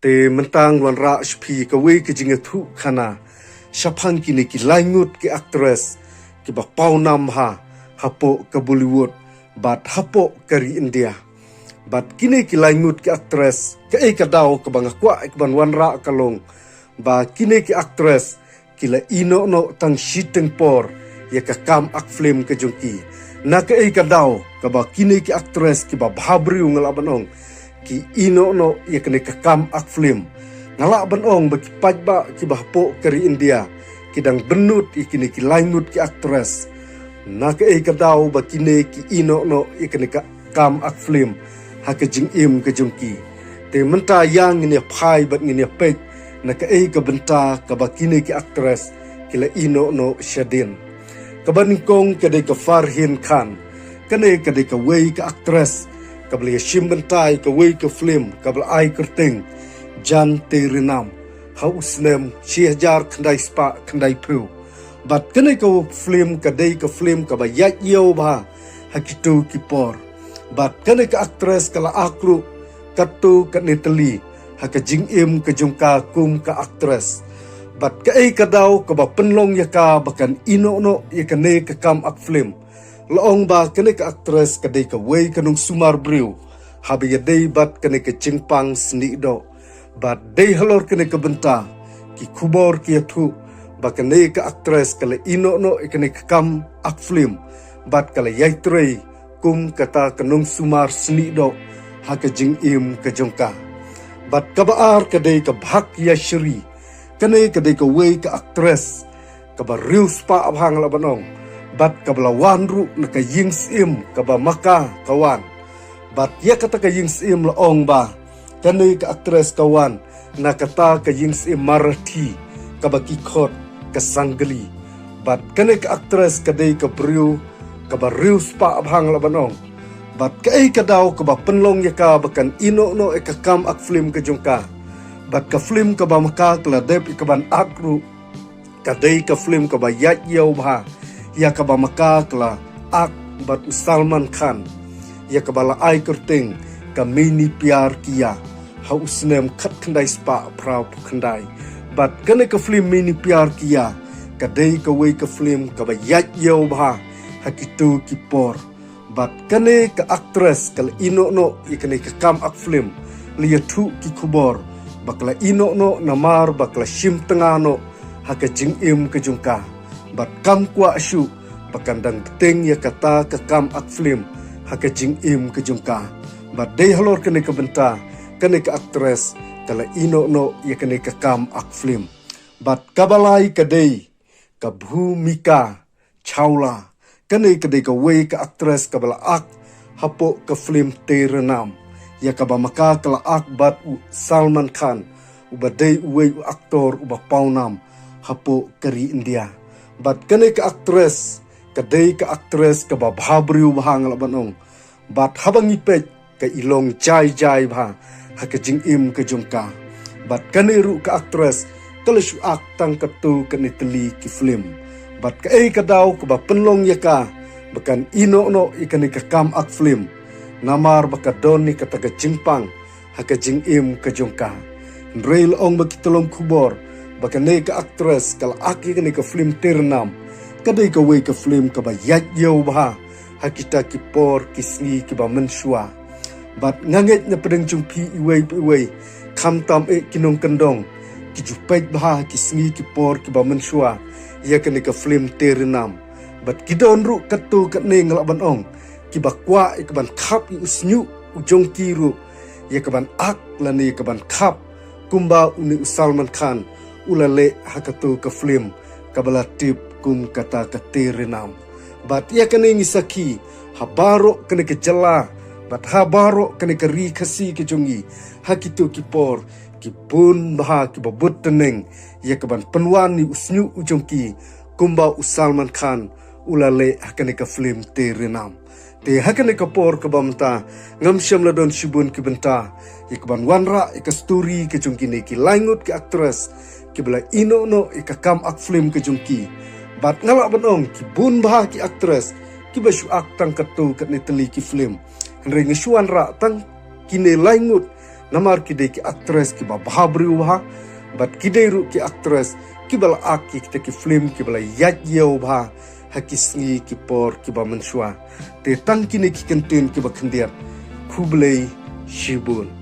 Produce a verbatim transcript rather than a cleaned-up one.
Te mynta ngan wanrah sha phi kawei ka jingïathuhkhana shaphang kine ki laingut ki actress kiba pawnam ha hapoh ka Bollywood bad hapoh ka ri India. Bad kine ki laingut ki actress, kaei ka daw kaba nga kwah ïa ka ban wanrah ka long ba kine ki actress ki la ïehnoh noh tang shiteng por ïa ka kam ak film ka jong ki. Na kaei ka daw kaba kine ki actress kiba bhabriew nga lah ban ong ki ïehnoh noh ïa kane ka kam ak film. Nga lah ban ong ba ki paidbah kiba hapoh ka ri India ki dang bynnud ïa kine ki laingut ki actress. Na kaei ka daw ba kine ki ïehnoh noh ïa kane ka kam ak film ha ka jingim ka jong ki. Te mynta ïa ngin ïa phai bad ngin ïa peit na kaei ka bynta kaba kine ki actress ki la ïehnoh noh shadien. Kaba nyngkong ka dei ka Farhan Khan. Kane ka dei kawei ka actress kaba la ïashim bynta ïa kawei ka film kaba la ai kyrteng Jaan Tere Naam ha u snem shi hajar khyndai spah khyndai phew. Bad kane ka film ka dei ka film kaba ïaid ïew bha ha kito ki por. Bad kane ka actress ka la ak ruh katto katne tylli ha ka jingim ka jong ka kum ka actress. Bad kaei ka daw kaba pynlong ïa ka ba kan ïehnoh noh ïa kane ka kam ak film. La ong ba kane ka actress ka dei kawei ka nongsumar briew haba ïadei bad kane ka jingpang snieh doh. Bad dei halor kane ka bynta ki khubor ki ïathuh ba kane ka actress ka la ïehnoh noh ïa kane ka kam ak film bad ka la ïai trei kum kata ka nongsumar snieh doh ha ka jingim ka jong ka. Bad kaba ar ka dei ka Bhagya Shree. Kane ka dei kawei ka actress kaba riewspah bha nga lah ban ong bad kaba la wan ruh na ka ïing syiem kaba ma ka ka wan. Bad ïa kata ka ïing syiem la ong ba kane ka actress ka wan na kata ka ïing syiem Marathi kaba ki khot ka Sangli. Bad kane ka actress ka dei ka briew kaba riewspah bha nga lah ban ong. Bad kaei ka daw kaba pynlong ïa ka ba kan ïehnoh noh ïa ka kam ak film ka jong ka. Bad ka film kaba ma ka ka la dep ïa ka ban ak ruh ka dei ka film kaba ïaid ïew bha ïa kaba ma ka ka la ak bad u Salman Khan, ïa kaba la ai kyrteng ka Maine Pyar Kiya ha u snem khatkhyndai spah phra phew khyndai. Bad kane ka film Maine Pyar Kiya ka dei kawei ka film kaba ïaid ïew bha ha kito ki por. Bad kane ka actress ka la ïehnoh noh ïa kane ka kam ak film, la ïathuh ki khubor ba ka la ïehnoh noh namar ba ka la shim tnga noh ha ka jingim ka jong ka. Bad kam kwah shuh ba kan dang bteng ïa kata ka kam ak film ha ka jingim ka jong ka. Bad dei halor kane ka bynta kane ka actress ka la ïehnoh noh ïa kane ka kam ak film. Bad kaba lai ka dei ka Bhumika Chawla. Kane ka dei kawei ka actress kaba la ak hapoh ka film Tere Naam, ïa kaba ma ka ka la ak bad u Salman Khan, uba dei uwei u actor uba pawnam hapoh ka ri India. Bad kane ka actress ka dei ka actress kaba bhabriew bha nga lah ban ong. Bad haba ngi peit ka i long jai jai bha ha ka jingim ka jong ka. Bad kane ruh ka actress ka la shu ak tang katto katne tylli ki film. Bad kaei ka daw kaba pynlong ïa ka ba kan ïehnoh noh ïa kane ka kam ak film, namar ba ka don ïa kata ka jingpang ha ka jingim ka jong ka. Hynrei la ong ba ki tyllong khubor ba kane ka actress ka la ak ïa kane ka film Tere Naam, ka dei kawei ka film kaba ïaid ïew bha ha kita ki por ki sngi kiba mynshuwa. Bad nga ngeit na pdeng jong phi iwei pa iwei, khamtam eh ki nongkyndong, ki ju peit bha ha ki sngi ki por kiba mynshuwa ïa kane ka film Tere Naam. Bad ki don ruh katto katne nga lah ban ong kiba kwah ïa ka ban khap ïa u shñiuh u jong ki ruh, ïa ka ban ak lane ïa ka ban khap kumba une u Salman Khan u la leh ha kato ka film kaba la tip kum kata ka Tere Naam. Bad ïa kane ngi sakhi ha baroh kane ka jylla bad ha baroh kane ka ri Khasi ka jong ngi ha kito ki por ki bun bha kiba bud tneng ïa ka ban pynwan ïa u shñiuh u jong ki kumba u Salman Khan u la leh ha kane ka film Tere Naam. Te ha kane ka por kaba mynta ngam shym la don shibun ki bynta ïa ka ban wanrah ïa ka story ka jong kine ki laingut ki actress kiba la ïehnoh noh ïa ka kam ak film ka jong ki. Bad nga lah ban ong ki bun bha ki actress kiba shu ak tang katto katne tylli ki film. Hynrei nga shu wanrah tang kine laingut Namar ki dei ki actress kiba bha briew bha, bad ki dei ruh ki actress kiba la ak ïa kita ki film kiba la ïaid ïew bha ha ki sngi ki por kiba mynshuwa. Te tang kine ki kyntien kiba khyndiat. Khublei shibun.